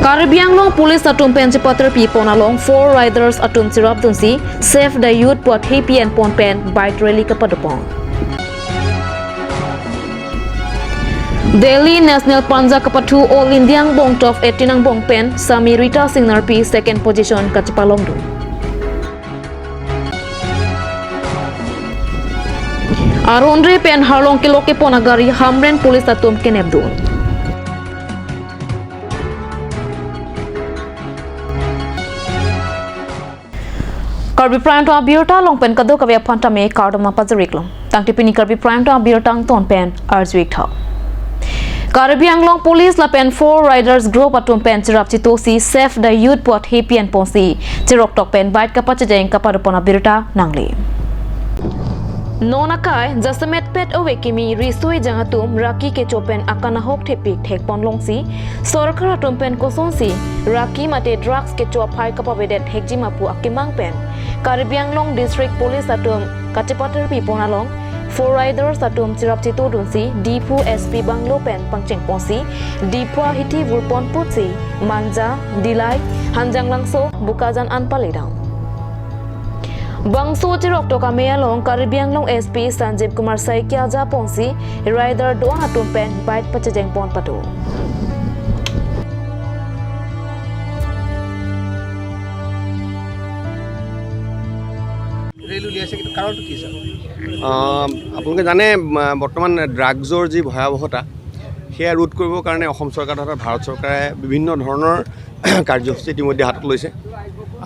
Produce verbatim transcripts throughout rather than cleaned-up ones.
Karbi Anglong Police atum pen chepaterpi pon along Four Riders atum cherapdunsi Save the Youth pu athepi enpon pen bike rally kapadopon. Delhi, National Panja kapathu All India angbong top eighteen angbong pen Sami Rita Singnar P second position kachepalongdun. Aron re pen harlong kelok kepon agari Hamren Police atum kenepdun. Karbi Prime Time abirta along pen kadokave aphan tame kardom nangpajir-iklo. Tangte pini Karbi Prime Time abirta angton pen arju-ik tha. Karbi Anglong Police lapen Four Riders Group atum pen cherap chetosi Save the Youth pu athepi enponsi cheroktok pen bike kapachejeng kapadopon abirta nangle. Non akai jasemet pet ove kimi riso-ejang atum raki kecho pen akanahok thepik thekponlongsi sorkar atum pen kosonsi raki mate drugs kecho aphai kapavedet thekji ma pu akemang pen Karbi Anglong District Police atum kachepaterpi pon along Four Riders atum cherap chetodunsi Diphu S P bungalow pen pangchengponsi Diphu ahithi vurpon putsi Manja, Dillai, Hanjanglangso, Bokajan an paledam. Bangso cheroktok amei along Karbi Anglong S P Sanjeev Kumar Saikia ajaponsi rider do-an atum pen bike pachejengpon pado. Rally উলিয়াইছে, কিন্তু কাৰণটো কি, ছাৰ? আহ, আপোনালোকে জানে, আহ, বৰ্তমান ড্ৰাগছৰ যি ভয়াৱহতা, সেয়া ৰোধ কৰিবৰ কাৰণে অসম চৰকাৰ তথা ভাৰত চৰকাৰে বিভিন্ন ধৰণৰ কাৰ্যসূচী ইতিমধ্যে হাতত লৈছে।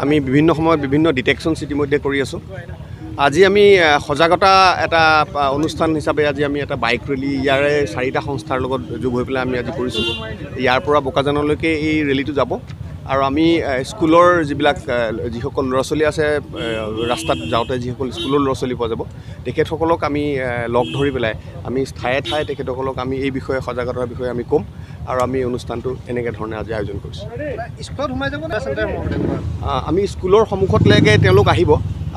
আমি বিভিন্ন সময়ত বিভিন্ন ডিটেকশ্যনছ ইতিমধ্যে কৰি আছোঁ। আজি আমি, আহ, সজাগতা এটা, আহ, অনুষ্ঠান হিচাপে আজি আমি এটা বাইক ৰেলী ইয়াৰে চাৰিটা সংস্থাৰ লগত যোগ হৈ পেলাই আমি আজি কৰিছোঁ। ইয়াৰ পৰা বোকাজানলৈকে এই ৰেলীটো যাব। আৰু আমি, আহ, স্কুলৰ যিবিলাক, আহ, যিসকল ল'ৰা ছোৱালী আছে, আহ, ৰাস্তাত যাওঁতে যিসকল স্কুলৰ ল'ৰা ছোৱালী পোৱা যাব, তেখেতসকলক আমি, আহ, লগ ধৰি পেলাই আমি ঠায়ে ঠায়ে তেখেতসকলক আমি এই বিষয়ে সজাগতাৰ বিষয়ে আমি ক'ম আৰু আমি অনুষ্ঠানটো এনেকে ধৰণে আজি আয়োজন কৰিছোঁ। স্কুলত সোমাই যাব নে চেণ্টাৰ সভাপতি? আহ, আমি স্কুলৰ সন্মুখলৈকে তেওঁলোক আহিব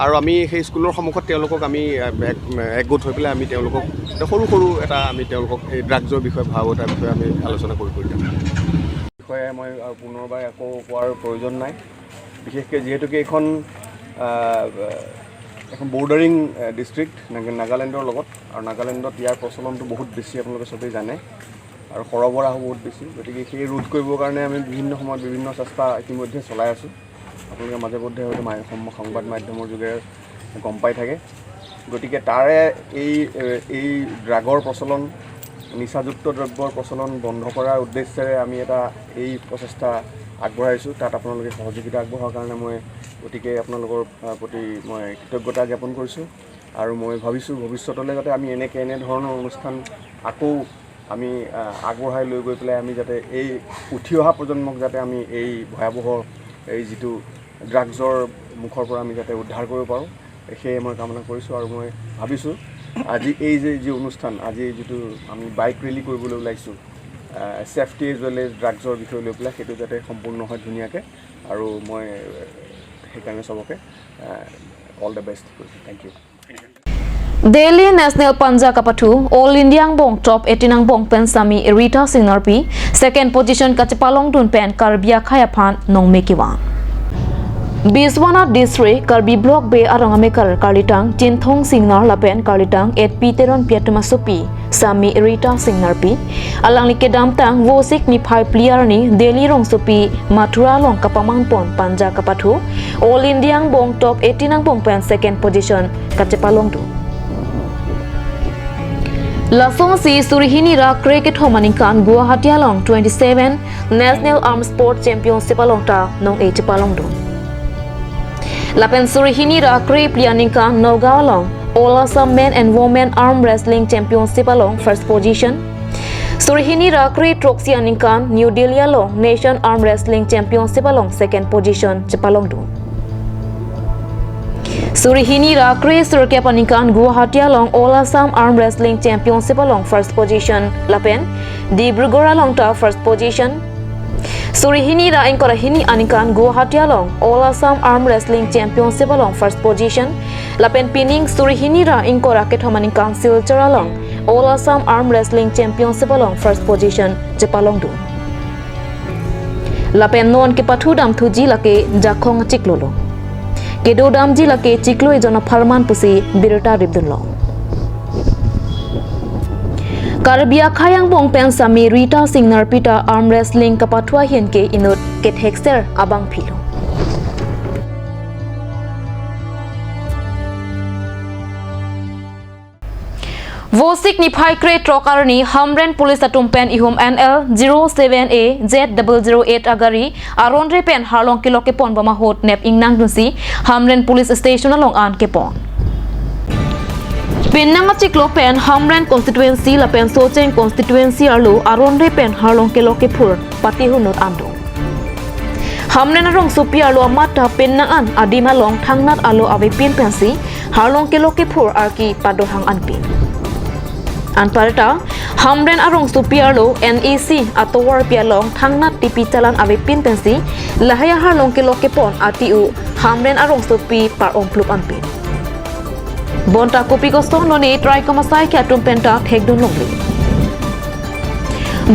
আৰু আমি সেই স্কুলৰ সন্মুখত তেওঁলোকক আমি, আহ, এক-, একগোট হৈ পেলাই আমি তেওঁলোকক এটা সৰু সৰু এটা আমি তেওঁলোকক এই ড্ৰাগছৰ বিষয়ে, ভয়াৱহতাৰ বিষয়ে আমি আলোচনা কৰি কৰি যাম। বিষয়ে মই আৰু পুনৰবাৰ একো কোৱাৰ প্ৰয়োজন নাই। বিশেষকৈ যিহেতুকে এইখন, আহ, এখন বৰ্ডাৰিং, আহ, ডিষ্ট্ৰিক্ট নাগা-, নাগালেণ্ডৰ লগত, আৰু নাগালেণ্ডত ইয়াৰ প্ৰচলনটো বহুত বেছি, আপোনালোকে চবেই জানে, আৰু সৰবৰাহো বহুত বেছি। গতিকে সেই ৰোধ কৰিবৰ কাৰণে আমি বিভিন্ন সময়ত বিভিন্ন চেষ্টা ইতিমধ্যে চলাই আছোঁ। আপোনালোকে মাজে মধ্যে হয়তো মাই-, সম-, সংবাদ মাধ্যমৰ যোগে গম পাই থাকে। গতিকে তাৰে এই, এ, এই ড্ৰাগৰ প্ৰচলন, নিচাযুক্ত দ্ৰব্যৰ প্ৰচলন বন্ধ কৰাৰ উদ্দেশ্যেৰে আমি এটা এই প্ৰচেষ্টা আগবঢ়াইছোঁ। তাত আপোনালোকে সহযোগিতা আগবঢ়োৱাৰ কাৰণে মই গতিকে আপোনালোকৰ, আ, প্ৰতি মই কৃতজ্ঞতা জ্ঞাপন কৰিছোঁ। আৰু মই ভাবিছোঁ ভৱিষ্যতলৈ যাতে আমি এনেকে, এনেধৰণৰ অনুষ্ঠান আকৌ আমি, আ, আগবঢ়াই লৈ গৈ পেলাই আমি যাতে এই উঠি অহা প্ৰজন্মক যাতে আমি এই ভয়াৱহ এই যিটো ড্ৰাগছৰ মুখৰ পৰা আমি যাতে উদ্ধাৰ কৰিব পাৰোঁ, সেয়ে মই কামনা কৰিছোঁ। আৰু মই ভাবিছোঁ আজি এই যে যি অনুষ্ঠান, আজি এই যিটো আমি বাইক ৰেলী কৰিবলৈ ওলাইছোঁ, আহ, ছেফটি এজ ৱেল এজ ড্ৰাগছৰ বিষয় লৈ পেলাই, সেইটো যাতে সম্পূৰ্ণ হয় ধুনীয়াকৈ। আৰু মই, আহ, সেইকাৰণে চবকে, আহ, অল দ্য বেষ্ট কৈছোঁ। Thank you. Delhi, National Panja kapathu All India angbong top eighteen angbong pen Sami Rita Singnar P second position kachepalongdun pen Karbi akhei aphan nongme kevang. Biswanath District, Karbi Block Bey arong amekar karlitang Chinthong Singnar lapen karlitang H P Teronpi atum asopi Sami Rita Singnar P, alangli kedamtang Vosik niphai phli arni Delhi rongsopi Mathura along kapamangpon Panja kapathu All India angbong top eighteen angbong pen second position kachepalongdun. Lasonsi suri hini ra kre kethom aningkan Guwahati along twenty-seven National Arm Sport Championship along ta nong-e chepalongdun. Lapen suri hini ra kre phli aningkan Nagaon along All Assam Men and Women Arm Wrestling Championship along first position. Suri hini ra kre throksi aningkan New Delhi along Nation Arm Wrestling Championship along second position chepalongdun. Suri hini ra kre sirkep aningkan Guwahati along All Assam Arm Wrestling Championship along first position lapen Dibrugarh along ta first position. Suri hini ra ingkoi ra hini aningkan Guwahati along All Assam Arm Wrestling Championship along first position lapen pining suri hini ra ingkoi ra kethom aningkan Silchar along All Assam Arm Wrestling Championship along first position chepalongdun. Lapen non kepathudam thuji lake Jakhong achiklo lo. Kedodamji lake chiklo ejon apharman pusi birta ripdunlong. Karbi akhei angbong pen Sami Rita Singnar Pita arm wrestling kapathu ahin ke inut kethekser abangphi lo. Vosik niphai krethrok arni Hamren Police atum pen ihum N L zero seven A Z double zero eight agari aron re pen harlong kelok kepon bom ahut nep ingnang dunsi Hamren Police Station along an kepon. Pinnang achiklo pen Hamren constituency lapen Socheng constituency arlo aron re pen harlong kelok kephur patihunut an do. Hamren arongsopi arlo amat ta pinnang an adim along thangnat alo avepin pensi harlong kelok kephur arki padohang anpin. Anparta Hamren arongsopi arlo N E C atovarpi along thangnat tipi chalan avepin pensi lahai aharlong kelok kepon ati-u Hamren arongsopi par-omplup anpin. Bonta kopi kosong non e try komasai ke atum penta thekdun longle.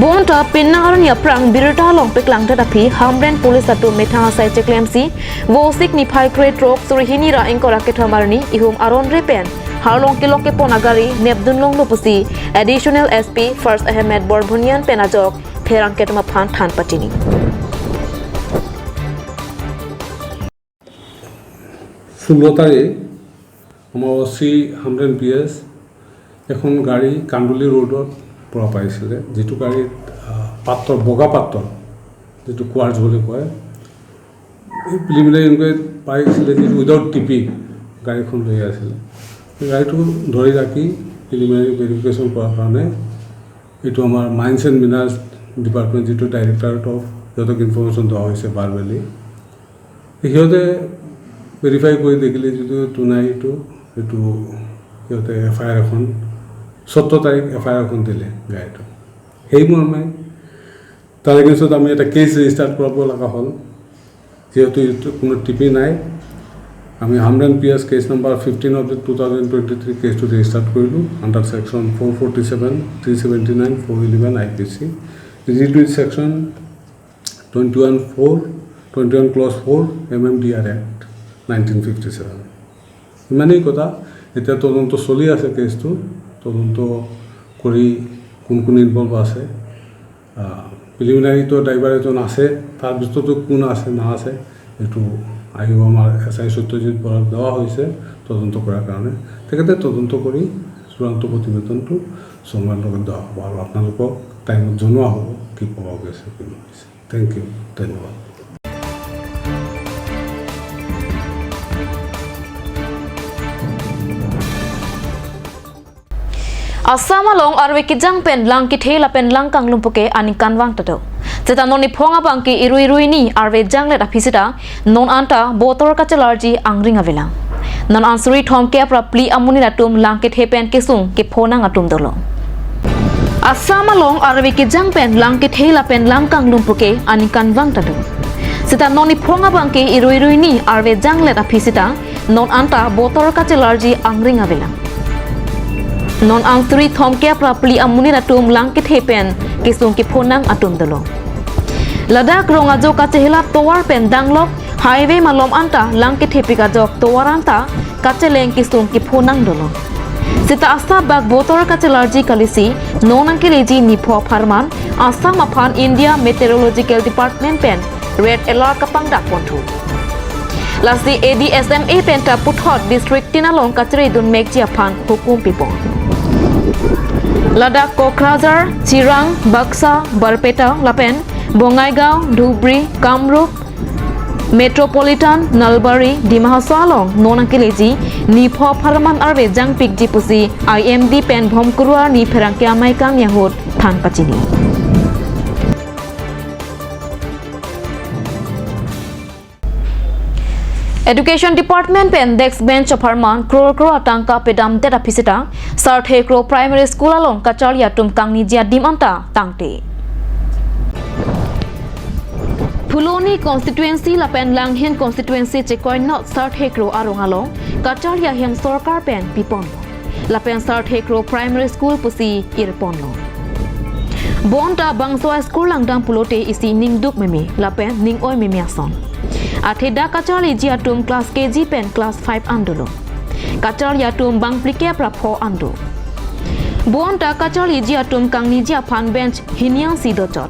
Bonta pinnang arni aphrang birta along peklangdet aphi Hamren Police atum methang asai cheklemsi Vosik niphai krethrok suri hini ra ingkoi ra kethom arni ihum aron re pen harlong kelok kepon agari nepdun longlo pusi Additional S P First Ahmed Borbhunian pen ajok pherangke atum aphan than pachini. ষোল্ল তাৰিখ আমাৰ অ চি Hamren P এছ এখন গাড়ী কান্দুলি ৰোডৰ পৰা পাইছিলে, যিটো গাড়ীত, আহ, পাত্তৰ, বগা পাত্তৰ, যিটো কোৱাৰ্টজ বুলি কয়, এই প্ৰিলিমিনাৰী ইনকুৱাৰীত পাইছিলে যে উইদাউট টিপি গাড়ীখন লৈ আছিলে। সেই গাড়ীটো ধৰি ৰাখি প্ৰিলিমিনাৰী ভেৰিফিকেশ্যন কৰাৰ কাৰণে এইটো আমাৰ মাইনছ এণ্ড মিনাৰ্ছ ডিপাৰ্টমেণ্ট, যিটো ডাইৰেক্টৰেট অফ, সিহঁতক ইনফৰমেশ্যন দিয়া হৈছে ভাৰ্বেলি। সিহঁতে ভেৰিফাই কৰি দেখিলে যিটো এইটো নাই, এইটো, এইটো সিহঁতে এফ আই আৰ এখন, সোতৰ তাৰিখ এফ আই আৰ এখন দিলে গাড়ীটো। সেই মৰ্মে তাৰ এগেইনষ্টত আমি এটা কেছ ৰেজিষ্টাৰ কৰাব লগা হ'ল। যিহেতু এইটো কোনো টিপি নাই, আমি হামৰেণ P S case number fifteen of the two thousand twenty three কেছটো ৰেজিষ্টাৰ কৰিলোঁ under section four forty seven, three seventy nine, four eleven I P C, related section twenty one four, twenty one clause four, M M D R act nineteen fifty seven. ইমানেই কথা। এতিয়া তদন্ত চলি আছে কেছটো, তদন্ত কৰি কোন কোন ইনভলভ আছে, আহ, প্ৰিলিমিনাৰীটো ড্ৰাইভাৰ এজন আছে, তাৰ ভিতৰতো কোন আছে না আছে, এইটো আহিব আমাৰ এছ আই সত্যজিত বৰাক দিয়া হৈছে তদন্ত কৰাৰ কাৰণে। তেখেতে তদন্ত কৰি চূড়ান্ত প্ৰতিবেদনটো সময়ৰ লগত দিয়া হ'ব আৰু আপোনালোকক টাইমত জনোৱা হ'ব কি পোৱা গৈছে, কি নহৈছে। থেংক ইউ, ধন্যবাদ। Assam along arve kejang pen lang kethe lapen lang kanglum puke aningkanvang ta do. Seta non niphong abang ke irui irui ni arve janglet aphi seta non anta botor kachelarji angring avelang. Non an suri thomkep ra phli amonit atum lang kethe pen kesung kephonang atum dolo. Assam along arve kejang pen lang kethe lapen lang kanglum puke aningkanvang ta do. Seta non niphong abang ke irui irui ni arve janglet aphi seta non anta botor kachelarji angring avelang. Non an suri thomkep ra phli amonit atum lang kethe pen kesung kephonang atum dolo. Ladak rong ajo kachehilap tovar pen danglok highway malom anta lang kethepik ajok tovar anta kacheleng kesung kephonang dolo. Seta asap bak botor kachelarji kalisi non nangkeleji nipho apharman Assam aphan India Meteorological Department pen red alert kapangdak ponthu. Lasi A D S M A pen ta puthot district tin along kacheredun mekji aphan hukum pipon. Ladak Kokrajhar, Chirang, Baksa, Barpeta lapen Bongaigaon, Dhubri, Kamrup, Metropolitan, Nalbari, Dima Hasao along non nangkeleji nipho apharman arve jangpikji pusi I M D pen Bhomkuru arni pherangke amei kangni ahut than pachini. Education Department pen desk bench apharman crore crore atangka pedamdet aphi seta Sarthe Kro Primary School along kacharli atum kangniji adim anta tangte. Phuloni constituency lapen Langhin constituency chekoinot Sarthe Kro arong along kacharli ahem sorkar pen pipon. Lapen Sarthe Kro Primary School pusi irponlo. Bonta bangso a-school langdam pulote isi ningduk meme lapen ning-oi meme ason. Athe dak kacharliji atum class K G pen class five an dolo. Kacharli atum bang phlikep ra pho an do. Bonta kacharliji atum kangniji aphan bench hini an si dochot.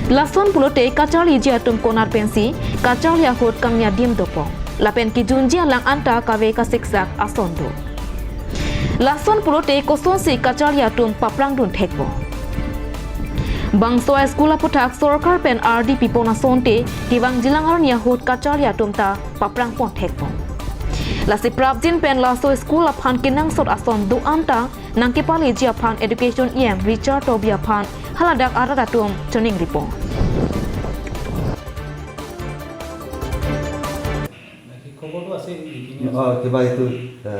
Lason pulote kacharliji atum konat pensi kacharli ahut kangni adim dopo. Lapen kejunji alang anta kave kasiksak ason do. Lason pulote kosonsi kacharli atum paprangdun thekpo. Bangso a-school aphuthak sorkar pen ardi pipon asonte kevangjilang arni ahut kacharli atum ta paprangpon thekpo. Lasi prapjin pen laso school aphan kenangsot ason do-an ta nangkepaleji aphan Education E M Richard Tokbi aphan haladak arat atum choningripo. শিক্ষকৰতো আছে, যিখিনি আছে। অ, কিবা এইটো, এ,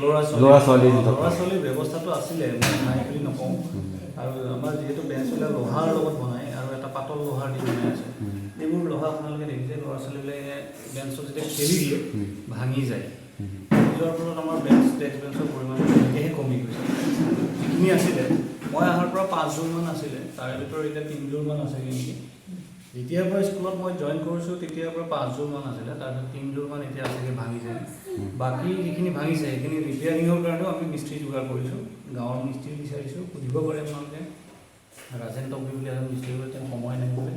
ল'ৰা ছোৱালী, ল'ৰা ছোৱালী অ, যিটো। ল'ৰা ছোৱালীৰ ব্যৱস্থাটো আছিলে, মই নাই বুলি নকওঁ। উম। আৰু আমাৰ যিহেতু বেঞ্চবিলাক লোহাৰ লগত বনায় আৰু এটা পাতল লোহাৰ দি বনাই আছে, উম। এইবোৰ লোহা আপোনালোকে দেখিছে, ল'ৰা ছোৱালীবিলাকে বেঞ্চত যেতিয়া খেলি দিয়ে, উম। ভাঙি যায়। উম। ভাঙি যোৱাৰ ফলত আমাৰ বেঞ্চ, ডেস্ক বেঞ্চৰ পৰিমাণ তেনেকৈহে কমি গৈছে। যিখিনি আছিলে, মই অহাৰ পৰা পাঁচযোৰমান আছিলে, তাৰে ভিতৰত এতিয়া তিনিযোৰমান আছেগৈ নেকি। যেতিয়াৰ পৰা স্কুলত মই জইন কৰিছোঁ, তেতিয়াৰ পৰা পাঁচযোৰমান আছিলে, তাৰপিছত তিনিযোৰমান এতিয়া আছেগৈ ভাঙি যায়। উম। বাকী যিখিনি ভাঙিছে, সেইখিনি ৰিপেয়াৰিঙৰ কাৰণেও আমি মিস্ত্ৰী যোগাৰ কৰিছোঁ, গাঁৱৰ মিস্ত্ৰী বিচাৰিছোঁ, সুধিব পাৰে আপোনালোকে। ৰাজেন টকবি বুলি এজন মিস্ত্ৰী বোলে, তেওঁ সময় নাই বোলে।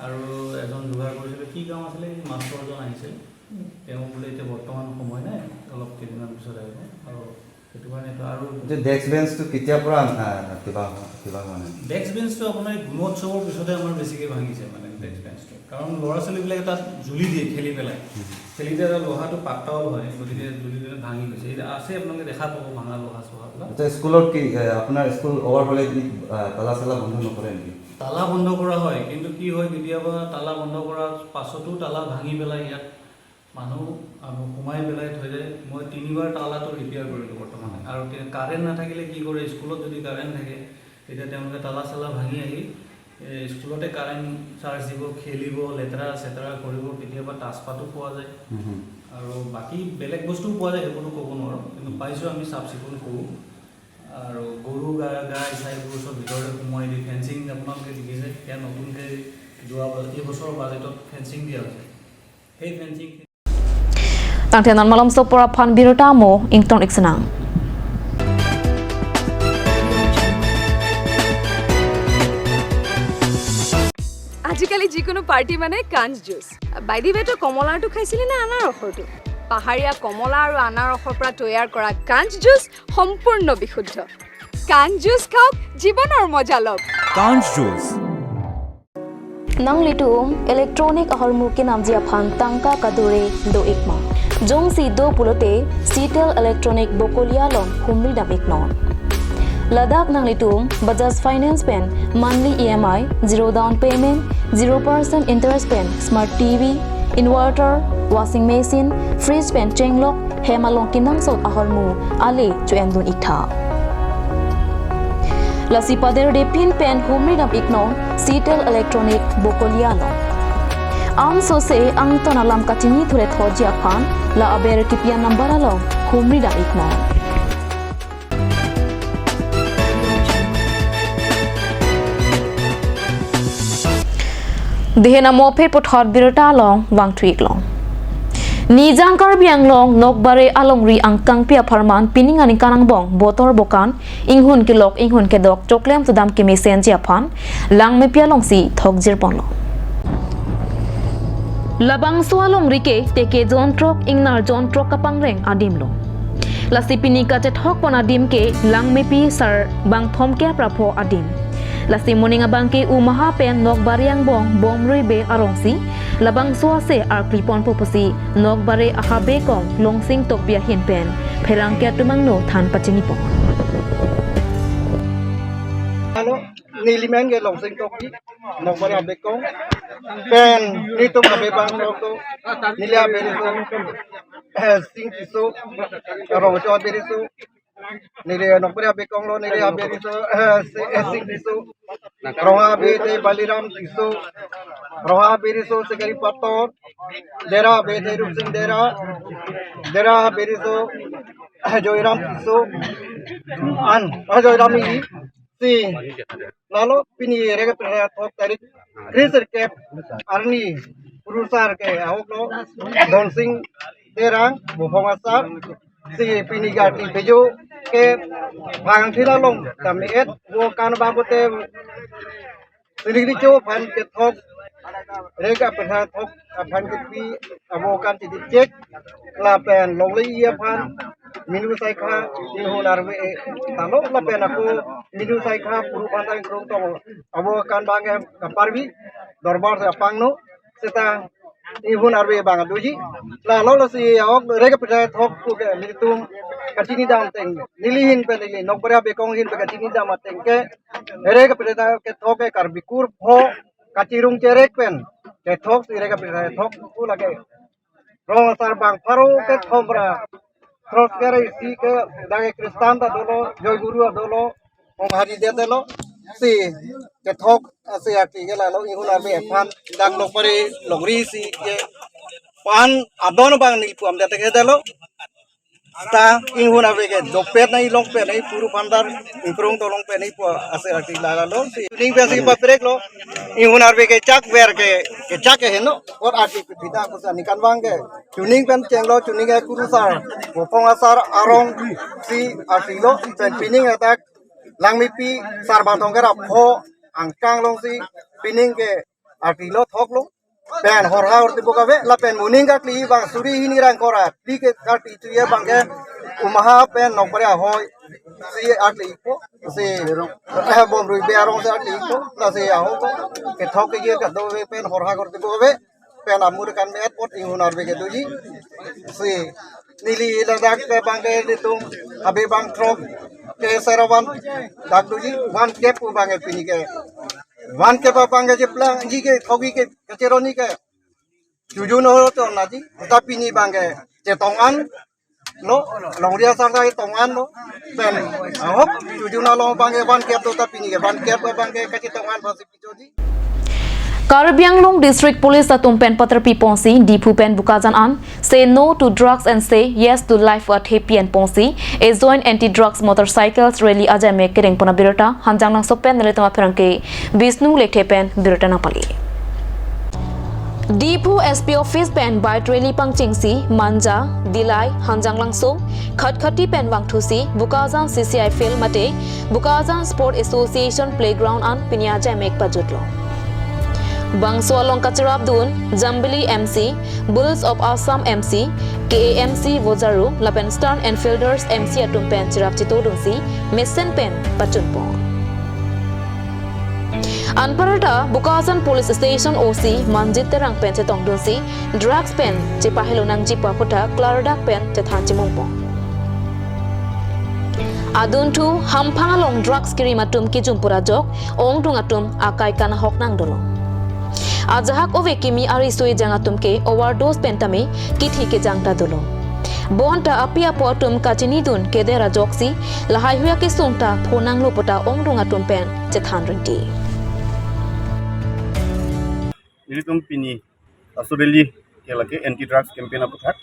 আৰু এজন যোগাৰ কৰিছিলোঁ, কি কাম আছিলে, এই মাষ্টৰজন আহিছিল, উম। তেওঁ বোলে এতিয়া বৰ্তমান সময় নাই, অলপ কেইদিনমান পিছত আহিব। আৰু সেইটো কাৰণে এইটো আৰু এতিয়া ডেস্ক বেঞ্চটো কেতিয়াৰ পৰা, আ, কিবা, কিবা হোৱা নাই? ডেস্ক বেঞ্চটো আপোনাৰ এই গুণোৎসৱৰ পিছতে আমাৰ বেছিকৈ ভাঙিছে, মানে, ডেস্ক বেঞ্চটো। কাৰণ ল'ৰা ছোৱালীবিলাকে তাত জুলি দিয়ে খেলি পেলাই। হুম। খেলি দিয়া লোহাটো পাতল হয়, গতিকে জুলি দিলে ভাঙি গৈছে। এতিয়া আছে, আপোনালোকে দেখা পাব ভাঙা লোহা চোহাবিলাক। আচ্ছা, স্কুলৰ কি, এ, আপোনাৰ স্কুল অভাৰ হ'লে কি, আ, তালা চালা বন্ধ নকৰে নেকি? তালা বন্ধ কৰা হয়, কিন্তু কি হয়, কেতিয়াবা তালা বন্ধ কৰাৰ পাছতো তালা ভাঙি পেলাই ইয়াত মানুহ, আ, সোমাই পেলাই থৈ যায়। মই তিনিবাৰ তালাটো ৰিপেয়াৰ কৰিলোঁ বৰ্তমানে। আৰু তে-, কাৰেণ্ট নাথাকিলে কি কৰে, স্কুলত যদি কাৰেণ্ট থাকে, তেতিয়া তেওঁলোকে তালা চালা ভাঙি আহি, এ, স্কুলতে কাৰেণ্ট চাৰ্জ দিব, খেলিব, লেতেৰা চেতেৰা কৰিব, কেতিয়াবা তাজপাতো পোৱা যায়। হুম, হুম। আৰু বাকী বেলেগ বস্তুও পোৱা যায়, সেইবোৰতো ক'ব নোৱাৰোঁ, কিন্তু পাইছোঁ আমি চাফ চিকুণ কৰোঁ। আৰু গৰু গা-, গাই চাইবোৰ চব ভিতৰতে সোমোৱাই দি ফেঞ্চিং আপোনালোকে দেখিছে, সেয়া নতুনকৈ যোৱা ব-, এই বছৰৰ বাজেটত ফেঞ্চিং দিয়া হৈছে। সেই fencing Tangte non malom sopor aphan birta mo ingtong iksenang. আজিকালি যিকোনো পাৰ্টি মানে কাঞ্চ জুচ। বাইদেৱে তো কমলাৰটো খাইছিলে নে আনাৰসৰটো? পাহাৰীয়া কমলা আৰু আনাৰসৰ পৰা তৈয়াৰ কৰা কাঞ্চ জুচ সম্পূৰ্ণ বিশুদ্ধ। কাঞ্চ জুচ খাওক, জীৱনৰ মজা লওক। Kanch Juice. Nanglitum electronic ahormu kenamji aphan tangka kadure do-ikma? Jongsi do pulote Citel Electronic Bokolia along humri dam-iknon. Ladak nanglitum Bajaj Finance pen monthly E M I, zero down payment, zero percent interest pen smart T V, inverter, washing machine, fridge pen chenglok hem along kenangsot ahormu ale cho-endun-iktha. Lasi paderde pin pen humri dam-iknon Citel Electronic Bokolia along. Ansose angton alam kachinithu-et hoji aphan la aber kepi-an number along humri dam-iknon. Dehen amo phe puthot birta along vangthu-iklong. Nijang Karbi Anglong Nokbare alongri angkangpi apharman pining aningkan angbong botor bokan inghun kelok inghun kedok choklem sudam kemesenji aphan Langmepi alongsi thokjirponlo. Labangso alongri ke teke jonthrok ingnar jonthrok kapangreng adimlo. Lasi pini kachethokpon adim ke Langmepi sarbang thomkep ra pho adim. Lasi moning abang ke Omaha pen Nokbare angbong Bomrui Bey arongsi labangso ase arkliponpo pusi Nokbare ahabe kong Longsing Tokbi ahin pen pherangke atum angno than pachinipon. Hello. Neli men ke Longsing Tokbi, Nokbare abekong. Pen netum abe bang tok to, neli abe riso, eh, Sing Tisso, Rongcho abe riso. Neli Nokbare abekong lo, neli abe riso, eh, Si-, eh, Sing Tisso. Rong abe te Baliram Tisso. Rong abe riso Sekari Pator. Dera abe te Rupsing Dera. Dera abe riso, eh, Joyram Tisso. An, eh, Joyram Iji. Si lalo pini Rega Pithai Thok tarik kre-sirkep arni kurusar ke ahok lo Donsing Terang, Bopong Asar. Si pini gati bejo ke bang thila long kami et wo kan ba bote sining di cho aphan kethok Rega Pithai Thok aphan kepi abo kan titi chek lapen longle aphan minu saikha inghun arve talo lapen ako minu saikha puru phantai krung tong abo kan bang ke kaparvi dorbar se apangno seta inghun arve bang aduji. Lalo lasi ahok Rega Pithai Thok pu ke nelitum kachini dam ateng neli ahin pen neli Nokbaria Bekong ahin pen kachini dam ateng ke Rega Pithai Thok ke Karbi kur pho kachirung cherek pen kethok si Rega Pithai Thok pu lake rong asar bang pharo kethom ra cross kere isi ke dage Kristan ta dolo, Joy Guru ta dolo, Ong Hari det dolo. Si kethok asi ati ke lalo inghun arve aphan dak Nokbari longri si ke pan adon bang nelitum det ke dolo. Ta inghun arve ke dopet nai longpet nai puru phantai ingkrung tolong pet nai pu asi ati lalo si ning pen si paprek lo inghun arve ke chak ver ke ke chak ke heno or ati pita kusa nikan bang ke chuning pen chenglo chuning ke kurusar Bopong Asar arong si ati lo pen pining atak Langmepi sar bang tong ke rap ho angkang long si pining ke ati lo thok lo pen horha horti bo kave lapen moning kakli bang suri hini rang kora di ke kakli tu ye bang ke umaha pen Nokbari ahoi si akli ko si eh bom rui be arong si akli ko lasi ahok ko kethok ke ye kado ve pen horha horti bo kave pen amur kan me airport inghun arve ke duji si neli ladak ke bang ke nelitum abe bang throk ke seravan dak duji van kep pu bang ke pini ke van kep abang ke jeplang ji ke thogi ke kacheroni ke chuju no to naji ta pini bang ke chetong an lo longri asar ta tong an lo pen ahok chuju na lo bang ke van kep to ta pini ke van kep bang ke kachetong an pasi pichoji. Karbi Anglong District Police atum pen patarpi ponsi Diphu pen Bokajan an Say No to Drugs and Say Yes to Life at Happy and ponsi a joint anti-drugs motorcycles rally ajai mek kereng pon abirta Hanjanglangso pen nelitum apherangke Bishnu Lekthe pen birta nangpali. Diphu S P office pen bike rally pangchengsi Manja, Dillai, Hanjanglangso, Khatkhati pen vangthusi Bokajan C C I field mate Bokajan Sport Association playground an pini ajai mek pajutlo. Bangso along kachirapdun Jambili M C, Bulls of Assam M C, K A M C Vojaru lapen Stern Enfielders M C atum pen chirap chitodunsi mesen pen pachunpon. Anparta Bokajan Police Station O C Manjit Terang pen chetongdunsi drugs pen chepahelo nangji pu aphuthak klardak pen chethan chimungpon. Adunthu hamphang along drugs kirim atum kijum pura jok ongdung atum akai kanahok nangdolo. Ajahak ove kimi ari sui jang atum ke overdose pen tame kithi kejang ta dolo. Bonta api apo atum kachinidun keder ajoksi lahai hui akesung ta phonanglo puta ongdung atum pen chethan ringti. Nelitum pini laso rally ke lake anti drugs campaign aphuthak.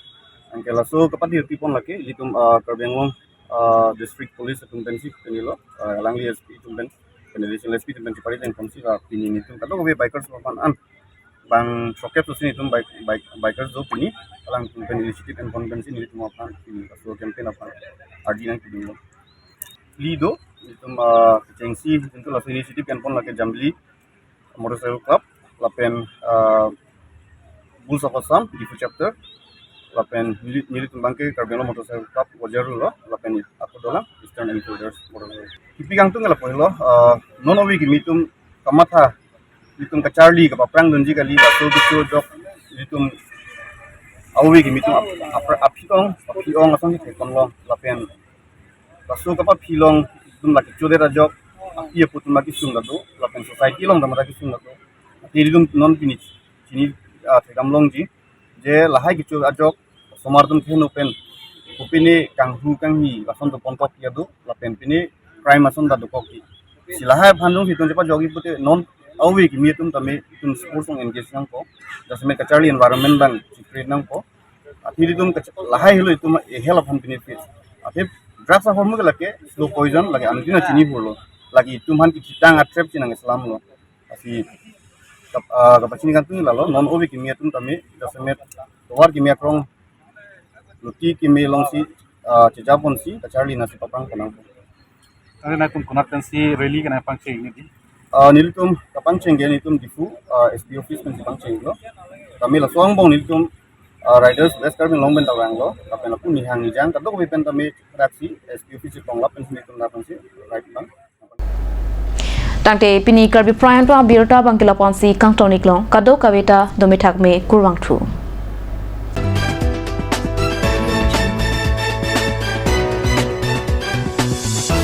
Anke laso kapathirpi pon lake nelitum, ah, Karbi Anglong, ah, District Police atum pensi pini lo, ah, alangli S P atum pen, pen Additional S P atum pensi pari pen ponsi la pini nelitum kadokave bikers aphan an bang throkkep pusi nelitum bike, bike, bikers do pini alangtum pen initiative pen pon pensi nelitum aphan pini laso campaign aphan ardi nangpidunlo. Nelitum, ah, chengsi nelitum laso initiative pen pon lake Jambili Motorcycle Club, lapen, ah, Bulls of Assam, Diphu Chapter, lapen neli, nelitum abangke Karbi Anglong Motorcycle Club Vojaru lo, lapen ako dolang Stern Enfielders Motorcycle. Kipi kangtung lapu lo, ah, non ove kimi atum kamatha, nelitum kacharli kapaphrang dunji kali, laso kecho jok, nelitum ove kimi atum ap-, ap-, aphi ong, aphi ong asong ke kon long, lapen laso kapaphi long, nelitum lake chodet ajok, api apo atum lake sung lado, lapen society along dam lake sung lado. Ati nelitum non pini chini, ah, thekdam longji, je lahai kecho ajok, osomar atum keheno pen, kopine kanghu kanghi, lason do ponpot kiado, lapen pine crime ason ta dokok ki. Si lahai aphan jongsi itum chepajokji pute non ove kimi atum tame itum sports along engage nangpo, jasemet kacharli environment abang si create nangpo. Ati nelitum kach-, lahai helo itum a-health aphan benefit. Ati drugs ahormu ke lake slow poison lake antina chini hurlo. Lake itum aphan kithitang atrep chenang islam lo. Lasi kap- ah, kapachini kangtung lalo, non ove kimi atum tame jasemet tovar kimi akrong luti kimi alongsi ah, chejaponsi kacharli nasi papang ponang. Tangte nangtum konat pensi rally kenangpangcheng nangji? Ah, nelitum kapangcheng ke nelitum Diphu ah, S P office pensi pangchenglo. Tame laso angbong nelitum ah, riders West Karbi Anglong pen ta vanglo. Lapen lapu nihang nijang kadokave pen tame raksi S P office si tonglap pensi nelitum lapensi ride lang. Tangte pini Karbi Prime Time abirta abang ke lapu-ansi kangton-iklong, kadokave ta dome thakme, kurvangthu.